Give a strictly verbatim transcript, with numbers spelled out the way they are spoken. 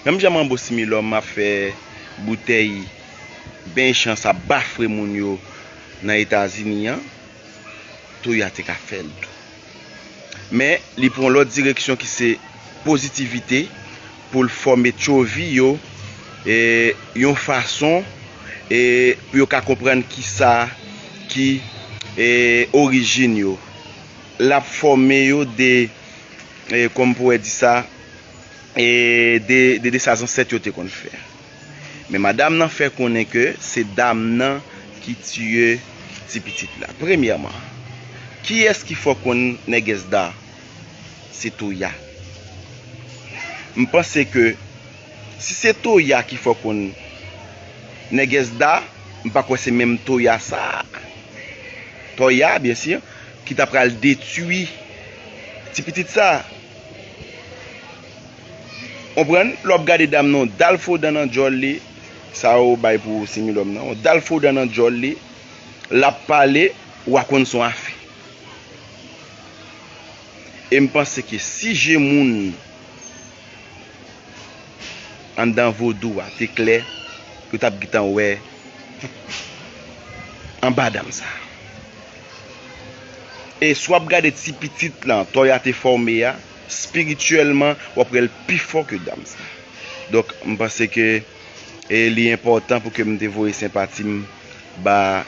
Menm jan Manbo Similòm ap fè boutèy ben echanj ap bafre moun yo nan Etazini an, Toya te ka fè l tou. Men li pran yon lòt direksyon ki se pozitivite pou l fòme tchovi yo e, yon fason e, pou yo ka konprann kisa ki e, orijin yo. L ap fòme yo de, e, kòm pou wè di sa, e, de, de, de sa zansèt yo te konn fè. Men madanm nan fè konnen ke se dam nan ki tiye ti pitit la. Premyèman, kiyès ki fè w konn nègès Da? Se Toya. M panse ke si se Toya ki fè w konn nègès Da, m pa kwè se menm Toya sa a. Toya, byen si, ki ta pral detwi ti pitit sa a. Konprann? Lè w ap gade dam nan, yon dal fo dan nan djòl li, sa yo bay pou Similòm nan, yon dal fo dan nan djòl li, l ap pale, w a konn se yon afè. E m panse ke si je moun anndan vodou a te klè, yo t ap gentan wè anba dam sa. E si w ap gade ti pitit lan Toya te fòme a, espirityèlman, w ap wè l pi fò ke dam sa. Donk, m panse ke e, li enpòtan pou ke m te voye senpati m ba